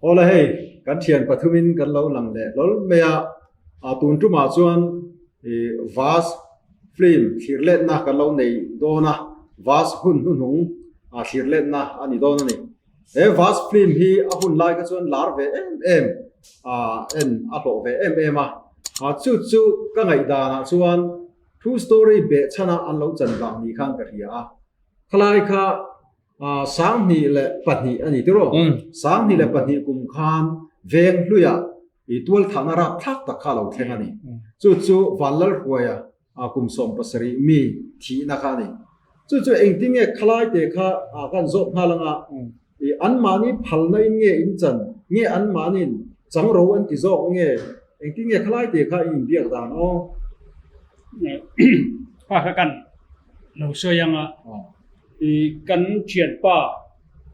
Awle hei, kan thian pathumin kan lo lang leh hlawl mai a, a tun tumah chuan ih Vas film thlir letna kan lo nei dawn a, Vas hun hnuhnung a thlir letna a ni dawn a ni. He Vas film hi a hun lai kha chuan lar ve em em a en a hlawh ve em em a, a chu chu ka ngaihdanah chuan true story behchhana an lo chan vang ni khan ka hria a, khalai kha 2002 a ni tiraw? 2002 kum khan veng hluiah i tualthahna rapthlak tak kha a lo thleng a ni. Chu chu Vanlalhruaia kum 17 mi thihna kha a ni. Chu chu engtin nge khalai te kha kan zawt nghal anga i anmahni phalna in nge in chan nge anmahniin chang ro an ti zawk nge engtin nge khalai te kha i inbiak dan aw? Kha kha kan lo sawi anga I kan thianpa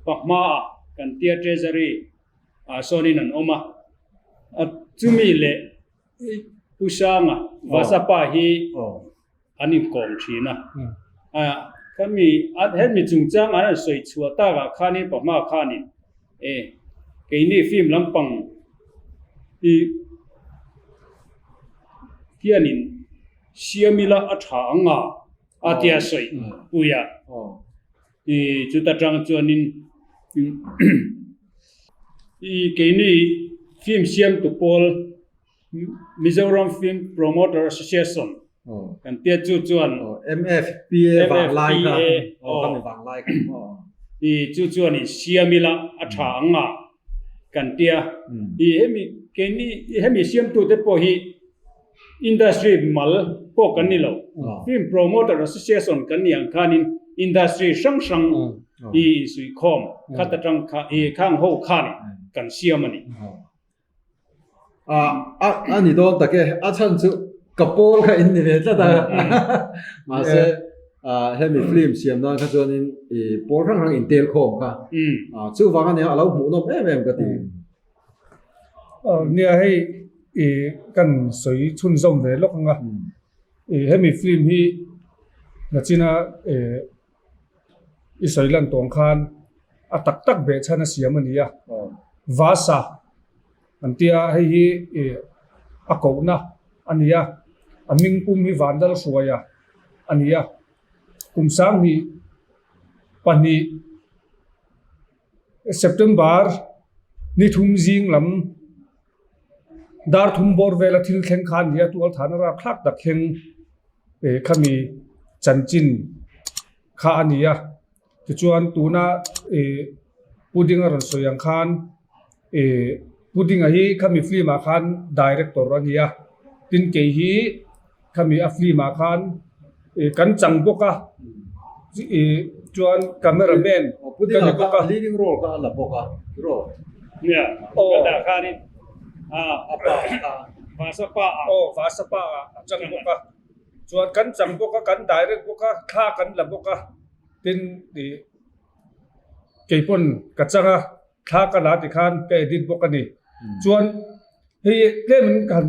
pahmaah kan tia treasury ah sawnin an awm a, a chumi leh Pu Sanga Vasapa hi an inkawm thin a, a khami hemi chungchang an han sawi chhuah takah khanin pahma khanin e keini film lampang i hianin siam ila a tha ang a. A tia sawi pui a. I chuta tang chuanin i keini film siamtu pawl Mizoram Film Promoter Association kan tia chu chuan MFPA vanglai kha vanglai kha i chu chuan in siam ila a tha ang a kan tia i hemi keini hemi siamtute pawh hi Industry mal pawh kan ni lo. Film Promoter Association kan nih ang khanin industry hrang hrang i insuihkhawm khat atang kha i khang ho khan kan siam a ni. A a ni dawn tak e, a chhan chu ka pawl kha in ni ve tlat a. Mahse hemi film siam nan kha chuanin i pawl hrang hrang intel khawm kha. Chuvang ania a lo hmuhnawm em em ka ti. Nia hei i kan sawi chhunzawm ve lawk ang a, i hemi film hi nachina i sawi lan tawng khan a tak tak beh chhan a siam a ni a, Vasa an tia hei hi i a kohna a ni a, a hming pum hi Vanlalhruaia a ni a, kum 2002. September ni thum zing lam dar thum bawr vela thil thleng kha a ni a, tual thana rapthlak tak thleng eh khami chanchin kha a ni a, tichuan tuna eh pudding a rawn sawi ang khan eh pudding a hi khami film ah khan director a ni a, tin kei hi Khami a film ah khan ih kan chang bawk a ih chuan camera man ka ni bawk a. Leading role kha a la bawk a tiraw? Nia ka dah khanin a pa kha Vasapa ah. Aw Vasapa ah a chang bawk a chuan kan chang bawk a kan direct bawk a thla kan la bawk a tin ih keipawn ka chang a. Thla ka la tikhan ka edit bawk a ni. Chuan hei tlem in ka han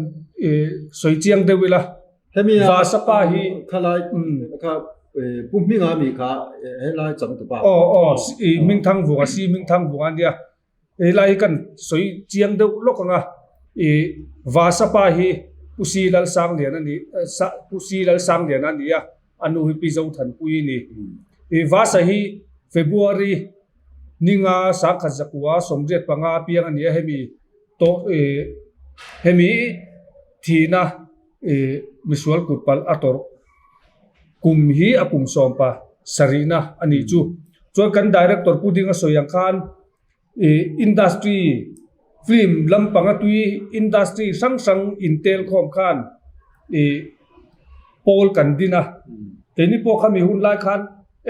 sawi chiang deuh ila. Hemi a Vasapa hi khalai kha Pu Hminga mi kha helai changtupa. Aw aw i Hmingthang vunga si Hmingthang vunga ania. Helai hi kan sawi chiang deuh lawk ang a. I Vasapa hi Pu Si Lalsangliana ni Pu Si Lalsangliana a ni a. A nu hi Pi Zothanpui a ni. I Vasa hi February ninga 1925 piang a ni a, hemi tawh ih hemi thihna ih misual kut palh a tawrh kum hi a kum sawmpa sarihna a nih chu. Chuan kan Director Pu Dinga sawi ang khan ih industry film lampanga tui industry hrang hrang intel khawm khan ih pawl kan din a keini pawh khami hun lai khan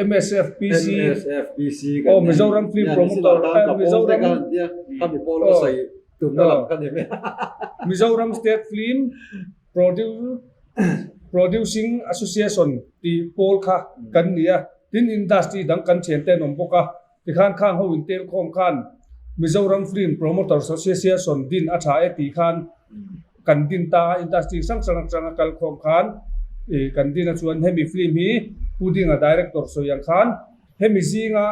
MSFPC MSFPC aw Mizoram film promoter Mizoram khami pawl ka sawi tumna lam kha ni mai Mizoram state film producing association tih pawl kha kan ni a tin industry dang kan thian te an awm bawk a. Tikhan khang ho intel khawm khan Mizoram Film Promoters Association din a tha e tih khan kan din ta a, industry hrang hrang atanga kal khawm khan ih kan din a chuan hemi film hi Pu Dinga director sawi ang khan hemi zinga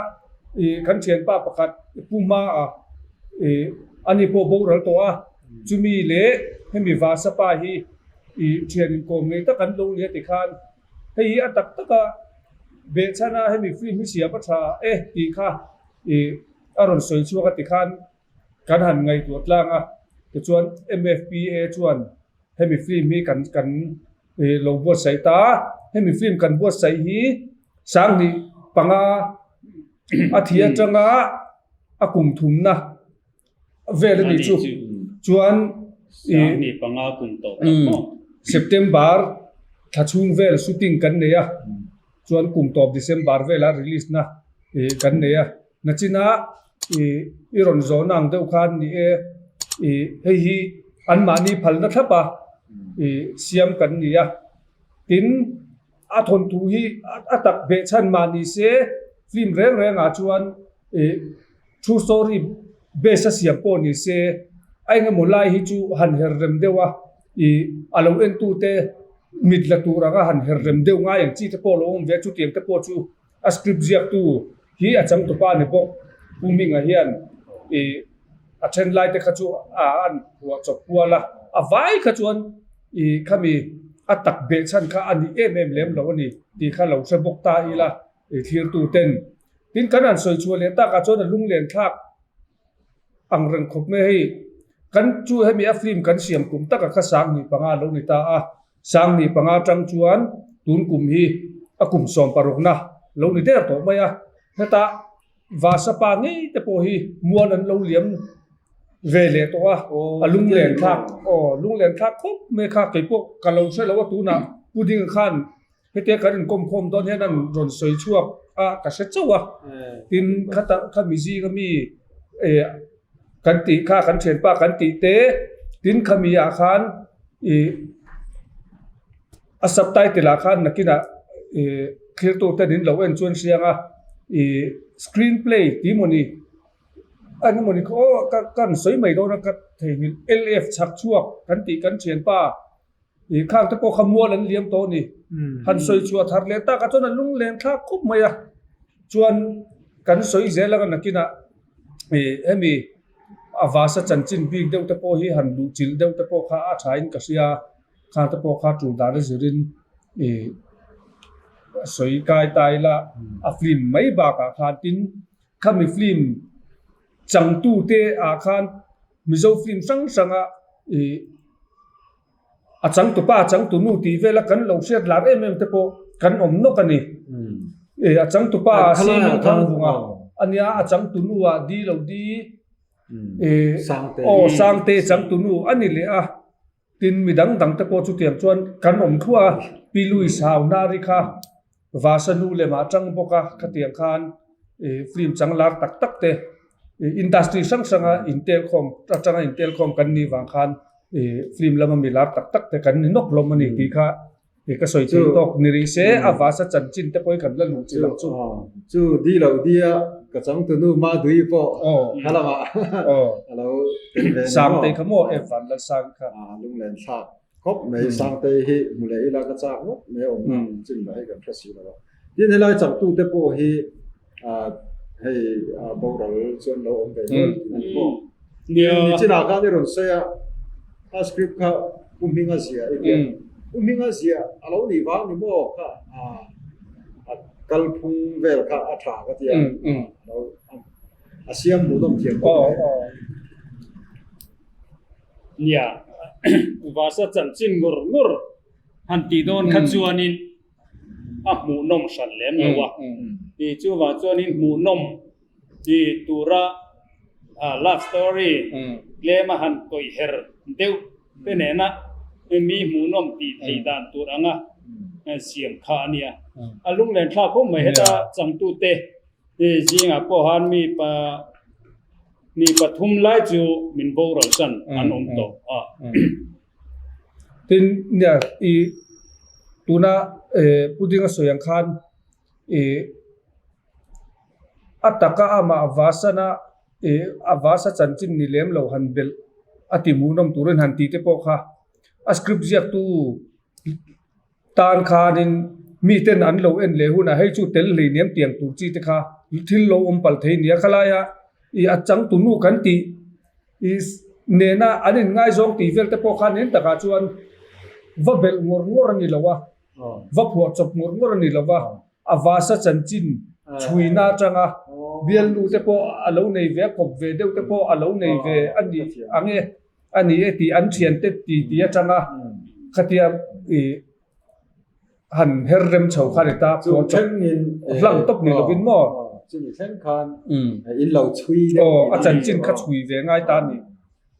ih kan thianpa pakhat Pu Hmaa ih. Ani pawh boral tawh a, chumi leh hemi Vasa pa hi ih thian inkawm ngei tak an lo ni a ti khan hei hi a tak tak a behchhan a hemi film hi siam a tha e tih kha ih a rawn sawi chhuak a ti khan kan han ngaihtuah tlang a, tichuan MFPA chuan hemi film hi kan kan ih lo buatsaih ta a, hemi film kan buatsaih hi 25 a thi atanga a kum thumna vel a nih chu chuan 25 kum tawh tak maw September thla chhung vel shooting kan nei a chuan kum tawp December vela release na ih kan nei a nachina ih i rawn zawhna ang deuh khan ni e ih hei hi anmahni phalna thlap a ih siam kan ni a tin A thawnthu hi a tak beh chhan mah ni se film reng reng ah chuan ih true story base a siam pawh ni se a engemaw lai hi chu han her rem deuh a ih a lo en tu te mit la tur anga han her rem deuh ngai ang chi te pawh a lo awm ve a chutiang te pawh chu a script ziak tu hi a changtupa ni bawk Pu Hminga hian ih a then lai te kha chu a an phuah chawp kual a, a vai kha chuan ih khami a tak beh chhan kha a ni em em lem lo a ni tih kha lo hre bawk ta ila ih thlirtu ten. Tin kan han sawi chhuah leh takah chuan a lunglen thlak ang reng khawp mai hei kan chu hemi a film kan siam kum takah kha 25 a lo ni ta a, 25 atang chuan tun kum hi a kum 16 na lo ni der tawh mai a, hetah Vasa pa ngei te pawh hi mual an lo liam ve leh tawh a, a lunglen thlak aw lunglen thlak khawp mai kha kei pawh ka lo hre lo a tunah Pu Dinga khan hetia kan inkawm khawm dawn hian an rawn sawi chhuak a ka hre chauh a, tin khata khami zinga mi eh kan tih kha kan thianpa kan tih te tin khami ah khan ih A subtitle ah khan nakinah ih thiltu ten in lo en chuan hriang a ih screen play tih mawni a eng emawni kha aw ka ka han sawi mai dawn a ka theihnghilh LF chhak chhuak kan tih kan thianpa ih khang te pawh kha mual an liam tawh a ni han sawi chhuah thar leh tak ah chuan a lunglen thlak khawp mai a chuan kan sawi zel anga nakinah ih hemi a vasa chanchin bik deuh te pawh hi han luhchilh deuh te pawh kha a tha in ka hria. Kha te pawh kha tul dan a zirin ih sawi kai ta ila a film mai bakah khan tin khami film changtu te ah khan Mizo film hrang hranga ih a changtupa a changtunu tih vela kan lo hriat lar em em te pawh kan awm nawk a ni. Ih a changtupa ah Sihmingthangvunga a nia a changtunu ah Di lo Di ih aw Sangte changtunu a ni leh a. Tin, mi dang dang te pawh chutiang chuan kan awm thluah a, Pi Louis hau Nari kha Vasa nu lemah a tang bawk a, khatiang khan film chang lar tak tak te industry hrang hranga intelkhawm atanga intelkhawm kan nih vang khan film lama mi lar tak tak te kan ni nawk hlawm a ni tih kha ka sawi thei tawk ni rih se, a Vasa chanchin te pawh hi kan la luh chi lo chu. Chu di lo dia ka changtunu Madui pawh kha lamah a lo tel ve ni maw? Sangtei kha maw Evan Lalsang kha. A lunglen thlak khawp mai Sangtei hi hmu leh ila ka chak ngawt mai a awmna chin lah hi kan hre si lo a. Tin helai changtute pawh hi hei boral chuan lo awm ve nual tih a ni maw? Nichinah khan i rawn sawi a, a script kha Pu Hminga ziah i tia. Pu Hminga ziah a lo nih vang ni maw kha a kalphung vel kha a tha ka tia. A siam hmuhnawm thiam khawp mai. Nia, Vasa chanchin ngur ngur han tih dawn kha chuanin a hmuhnawm hran lem lo a. Chuvang chuanin hmuhnawm Ti tura love story tlem a han kawih her deuh te nena mi hmuhnawm tih theih dan tur anga siam kha a nia. A lunglen thlak khawp mai heta changtute zingah pawh han mi pa mi pathum lai chu min boral san an awm tawh a. Tin, nia i tuna pudding a sawi ang khan i A taka amah Vasana ih a Vasa chanchin ni lem lo han belh a ti hmuhnawm turin han tih te pawh kha a script ziaktu tan khanin miten an lo en leh hunah hei chu tel hlei niam tiang tur chi te kha thil lo awm palh thei nia khalaia ih a changtunu kan tih. I nena an inngaizawng tih vel te pawh khan en takah chuan va belh ngawr ngawr a ni lo a, va phuah chawp ngawr ngawr a ni lo va, a vasa chanchin chhuina atanga bialnu te pawh a lo nei ve a, kawp ve deuh te pawh a lo nei ve a ni ang e, a ni e tih an thiante ti ti atanga khatia i han her rem chho kha ni ta phuah chawp hlang tawp ni lovin maw? Chumi thleng khan in lo chhui deuh Aw, a chanchin kha chhui ve ngai ta a ni.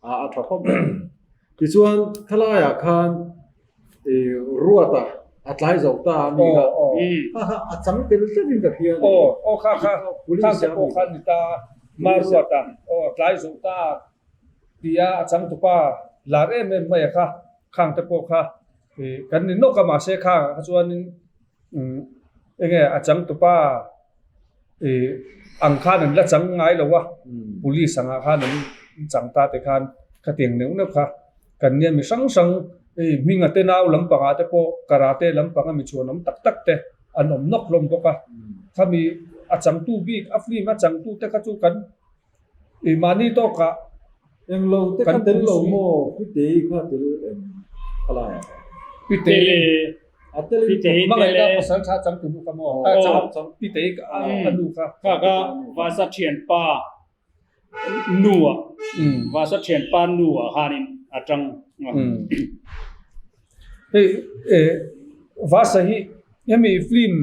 A a tha khawp mai. Tichuan khalaiah khan i Ruata a tlai zo ta a ni kha. Kha kha a chang tel tlat in ka hria a ni. Aw, aw kha kha khang te pawh kha ni ta Ma Ruata aw a tlai zo ta tia a changtupa lar em em mai a kha khang te pawh kha Kan ni nawk a mahse khangah kha chuanin enge a changtupa ang khan an la chang ngai lo a, police angah khan an chang ta te khan khatiang neuh neuh kha kan nia mi hrang hrang hei hminga te nau lampangah te pawh karate lampanga mi chhuanawm tak tak te an awm nawk hlawm bawk a, khami a changtu bik a film a changtu te kha chu kan I mahni tawkah Englo te kha tel lo maw? Pitei kha tel em khalai ah khan? Pitei A tel in Pitei Hmangaih ka pasal tha chang tu nu kha maw? Aw. Pitei a nu kha. Kha kha Vasa thianpa nu ah Vasa thianpa nu ah khanin a tang a. Hei Vasa hi hemi film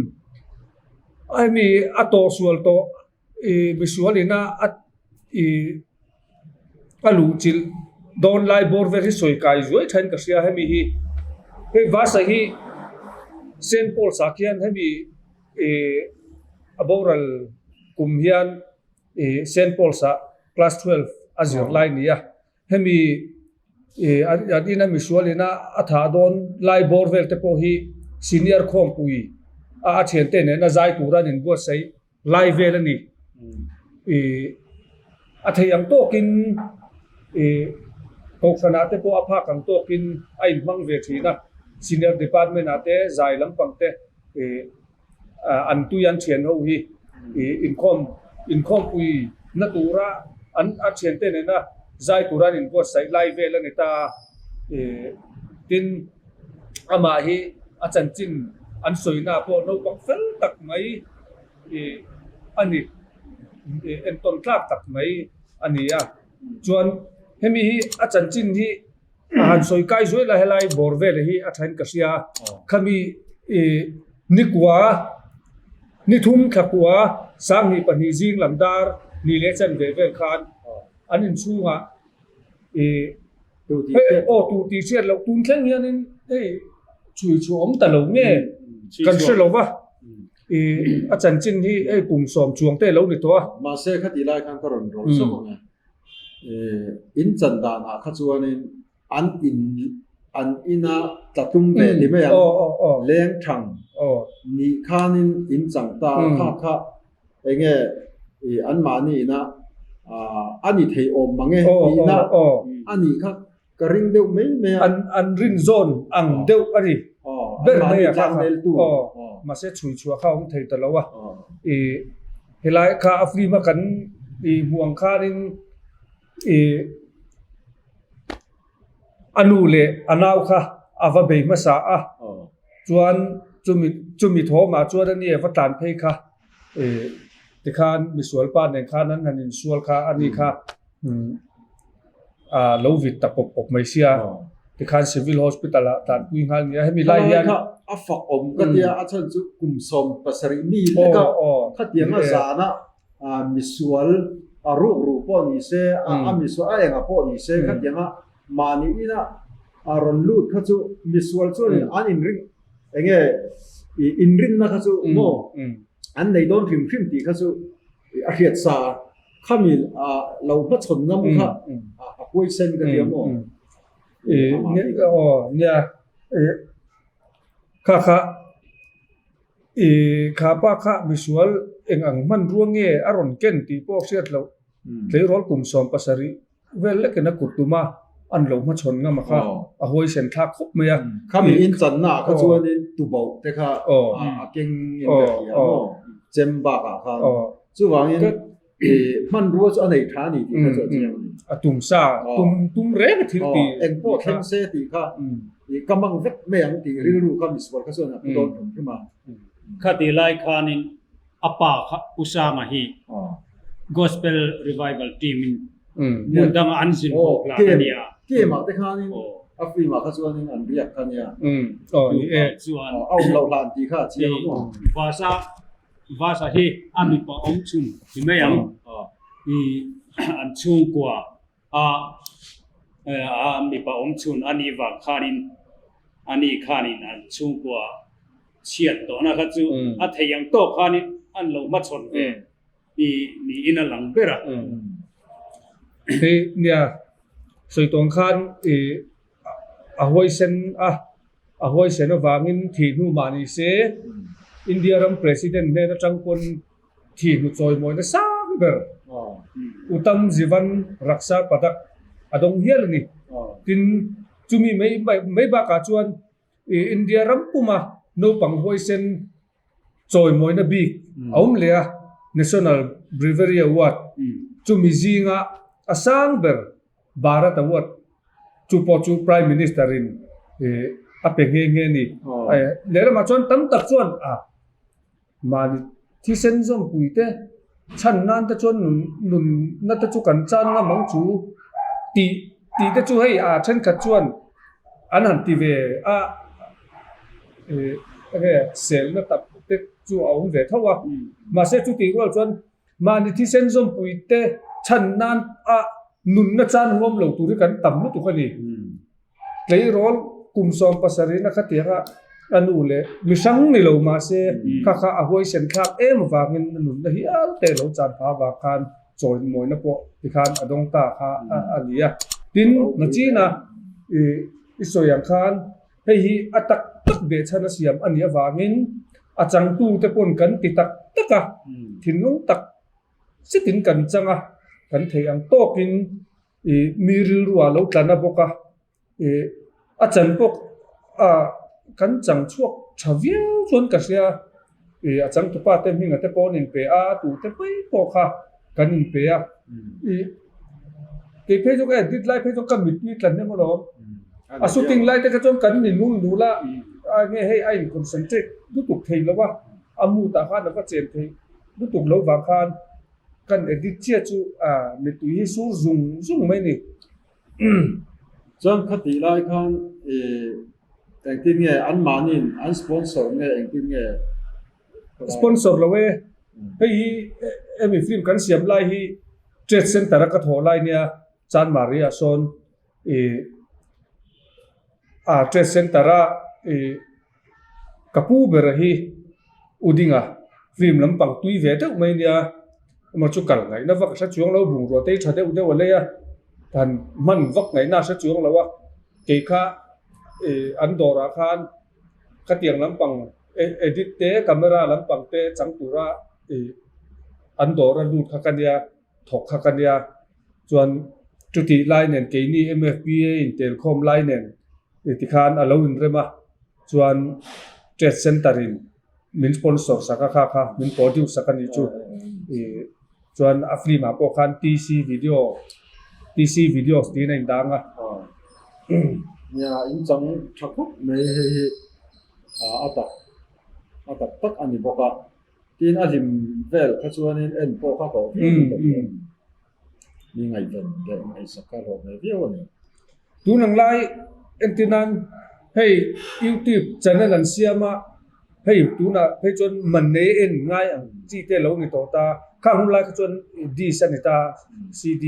hemi a tawhsual tawh I misual ina a i a luh chilh dawn lai bawr vel hi sawi kai zuai thain ka hria hemi hi hei vasa hi Saint Paul's ah khian hemi ih a boral kum hian ih Saint Paul's ah class 12 a zir lai a ni a. Hemi ih an ina misual ina a thah dawn lai bawr vel te pawh hi senior khawmpui a a thiante nena zai tura an inbuatsaih lai vel a ni. Ih a thei ang tawkin ih kohhranah te pawh a phak ang tawkin a inhmang ve thin a, senior department ah te zai lampang te ih an tui an thian ho hi inkhawm inkhawmpui na tura an a thiante nena zai tura an inbuatsaih lai vel a ni ta a tin amah hi a chanchin an sawina pawh naupang fel tak mai a ni entawn tlak tak mai a ni a chuan hemi hi a chanchin hi. A han sawi kai zuai la helai bawr vel hi a thain ka hria khami ih nikua ni thum thlakua sanghnih pahnih zing lam dar ni leh chan ve vel khan an inchhungah ih aw tu tih hriat loh tun thleng hianin hei chhui chhuah awm ta lo nge kan hre lo va ih a chanchin hi hei kum sawm chuang te lo ni tawh a. Mahse khati lai khan ka rawn rawl sawk ang e. In chan danah kha chuanin an in an ina tla tum ve ti mai ang leng thang nih khanin in chang ta kha kha enge an mahni ina a ni thei awm mang e tihna a nih kha Ka ring deuh mai mai a. An an rin zawn ang deuh a ni. Ber mai a kha kha. Mahse chhui chhuah kha a awm thei ta lo a. I helai kha a film a kan i hmuh ang khanin i a nu leh a nau kha a va bei hmasa a. Chuan chumi chumi thawmah chuan a ni a va tlan phei kha i tikhan misual pa nen khan an han insual kha a ni kha. A lo vit ta pawp pawp mai sia tikhan civil hospital ah tlanpui nghal nia hemi lai hian kha a fak awm ka tia a chhan chu kum 70 mi lek a khatiang a zan a misual a ruk ruh pawh ni se a misual a engah pawh ni se khatiang a mahni ina a rawn lut kha chu misual chuan an inring enge inrinna kha chu maw an nei dawn hrim hrim tih kha chu a hriat sa a. Khami lo hmachhawn ngam kha a huaisen ka tia maw? Aw nia kha kha i kha pa kha misual eng ang hmanrua nge a rawn ken tih pawh hriat loh tleirawl kum 70 vel lekin a kut tum a an lo hmachhawn ngam a kha a huaisen thlak khawp mai a. Khami inchanna ah kha chuanin tuboh te kha a keng in ka hria maw chem bakah khan chuvangin. Hmanrua chu a nei tha a ni tih kha chu a chiang a ni. A tum sa, tum tum reng a thil tih. Eng pawh thleng se tih kha ka mang vek mai ang tih rilru kha misual kha chuan a pu dawn hrim hrim a. Khatih lai khanin a pa kha Pu Sanga hi Gospel Revival Team in hmun danga an zin bawk lah a nia. Game ah te khanin a film ah kha chuanin an riak kha nia. Chuan a awm loh hlan tih kha a chiang a maw. Vasa Vasa hi a mipa awm chhun ti mai ang. I an chhungkua a a mipa awm chhun a nih vang khanin a nih khanin an chhungkua chhiat tawhna kha chu a thei ang tawk khanin an lo hmachhawn ve i niin a lang ber a. Hei nia sawi tawng khan i a huaisen a, a huaisen avangin thih hnu mah ni se India ram President hnen atang pawn thih hnu chawimawina sang ber Uttam Jivan Raksha Padak a dawng hial a ni. Tin, chumi mai mai bakah chuan India ram puma naupang huaisen chawimawina bik a awm leh a, National Bravery Award chumi zinga a sang ber Bharat Award chu pawh chu Prime Minister in a pe nghe nghe a ni. Lehlamah chuan tam tak chuan a mahni thisen zawmpui te chhan nan te chuan nun nunna te chu kan chan ngam ang chu tih tih te chu hei a thenkhat chuan an han ti ve a ih enge selna tak te chu a awm ve tho a mahse chutih rual chuan mahni thisen zawmpui te chhan nan a nunna chan huam lo tur hi kan tam lutuk a ni. Tleirawl kum 70 a khatiang a a nu leh mi hrang ni lo mahse kha kha a huaisen thlak em avangin a nunna hial te lo chan pha avang khan chawimawina pawh tikhan a dawng ta kha a ni a. Tin, Nachina i sawi ang khan hei hi a tak tak behchhan a siam a nih avangin a changtute pawn kan ti tak tak a, thinlung tak zetin kan chang a, kan theih ang tawkin Ih mi rilru ah lo tlan a bawk a, ih a chan pawh ah kan chang chhuak tha viau chuan ka hria, ih a changtupa te hming a te pawh an inpe a, a tute mai pawh kha kan inpe a, ih kei phei chu ka edit lai phei chu ka mittui tlan em alawm, a shooting lai te kha chuan kan ni nul nul a, a nge hei a in concentrate lutuk thei lo a, a mood ah khan a va chen thei lutuk lo vang khan. Kan edit chiah chu mittui hi sur zung zung mai ni. Chuan khatih lai khan engtin nge anmahniin an sponsor nge engtin nge? Sponsor lo e. Hei hi hemi film kan siam lai hi Trade Center a ka thawh lai nia Chanmari ah sawn Trade Center a Ka pu bera hi U Dinga film lampang tui ve deuh mai nia, emaw chu kal ngaihna vak a hre chuang lo, bungrua te hi tha deuh deuh a lei a, han hman vak ngaihna a hre chuang lo a, kei kha ih an dawrah khan khatiang lampang edit te camera lampang te chang tura ih an dawra lut kha ka nia, thawk kha ka nia, chuan chutih lai nen keini MFPA intelkhawm lai nen Tikhan a lo inrem a, chuan Trade Centre in min sponsor sak a kha kha min produce sak a nih chu. Chuan a film ah pawh khan TC Video, TC Videos tiin a indang a. Nia, in chang tha khawp mai hei hi a tak a tak tak a ni bawk a. Tin a hlim vel kha chuanin en pawh kha hlawh viau a ni. Mi ngaihven leh ngaihsak kha hlawh ve viau a ni. Tun ang lai entir nan hei YouTube channel an siam a, hei tunah phei chuan man nei en ngai ang chi te lo ni tawh ta, khang hun lai kha chuan disc a ni ta CD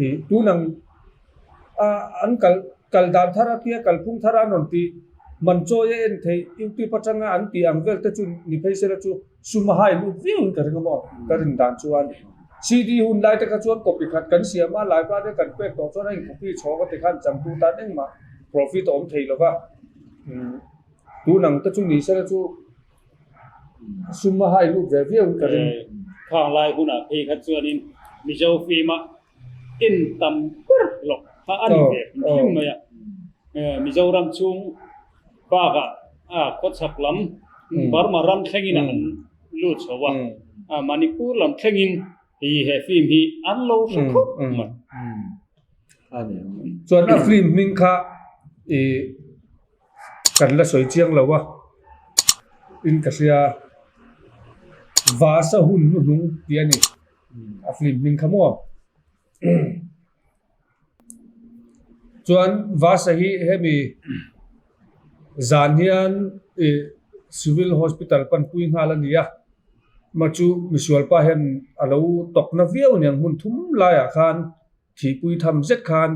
ih tun ang a an kal kal dan thar a tia kalphung thar a an rawn tih man chawi a en theih YouTube atanga an tih ang vel te chu ni phei sela chu. Sum a hai lut viau in ka ring a maw? Ka rin dan chuan CD hun lai te kha chuan copy khat kan siam a, laipa te kan pek tawh chuan a in copy chhawng a tikhan changtu tan engmah profit a awm thei lo va. Tun ang te chu ni sela chu sum a hai lut ve viau in ka ring. Khang lai hunah phei kha chuanin Mizo film a en tam ber lawk kha a ni ve hrim hrim mai a. Mizoram chhung bakah khawchhak lam Burma ram thlengin an lut chho a, Manipur lam thlengin. Hei he film hi an lo hre khawp mai. Chuan a film hming kha i kan la sawi chiang lo a, in ka hria Vasa hun hnuhnung tih a ni a film hming kha maw. Chuan Vasa hi hemi zan hian ih civil hospital panpui nghal a ni a, mah chu misual pa hian a lo tawk na viau aniang hmun thum laiah khan thihpui tham zet khan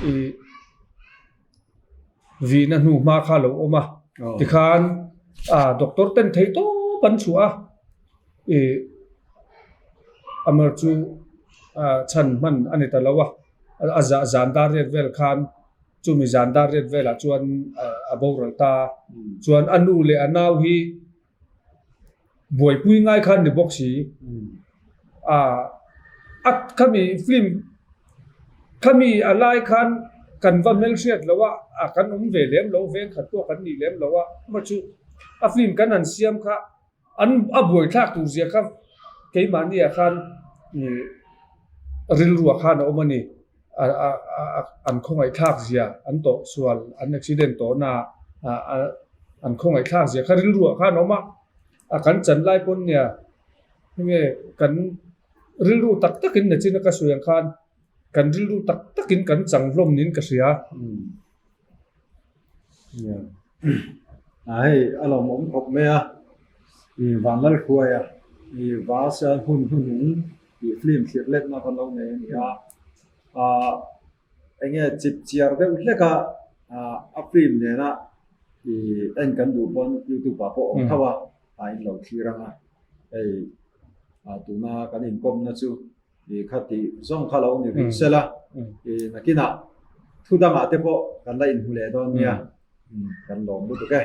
ih vihna hnu hma kha a lo awm a, tikhan ah doctor ten thei tawp an chhuah a ih amar chu ah chhan hman a ni ta lo a, a zan dar riat vel khan chumi zan dar riat velah chuan a boral ta a, chuan a nu leh a nau hi buaipui ngai khan ni bawk si ah a khami film khami a lai khan kan va hmelhriat loh a ah kan awm ve lem lo veng khat pawh kan nih lem lo a maw chu a film kan han siam kha an a buaithlak tur zia kha keimahni ah khan ih rilruah khan a awm a ni an khawngaihthlak zia an tawh sual an accident tawh na ah an khawngaihthlak zia kha rilruah khan a awm a a kan chan lai pawn nia enge kan rilru tak takin nachina ka sawi ang khan kan rilru tak takin kan chang hlawm niin ka hria. A hei a lawmawm khawp mai a i Vanlalhruai a i Vasa hun hnuhnung tih film thlir letna kan lo nei a ni a ah eng nge chip chiar deuh hlek a ah a film nena i en kan duh pawn youtube ah pawh a awm tho a a in lo thlir ang a hei ah tuna kan inkawmna chu. I kha tih zawng kha lo ni rih sela, i nakinah thu dangah te pawh kan la inhmu leh dawn nia, kan lawm lutuk e.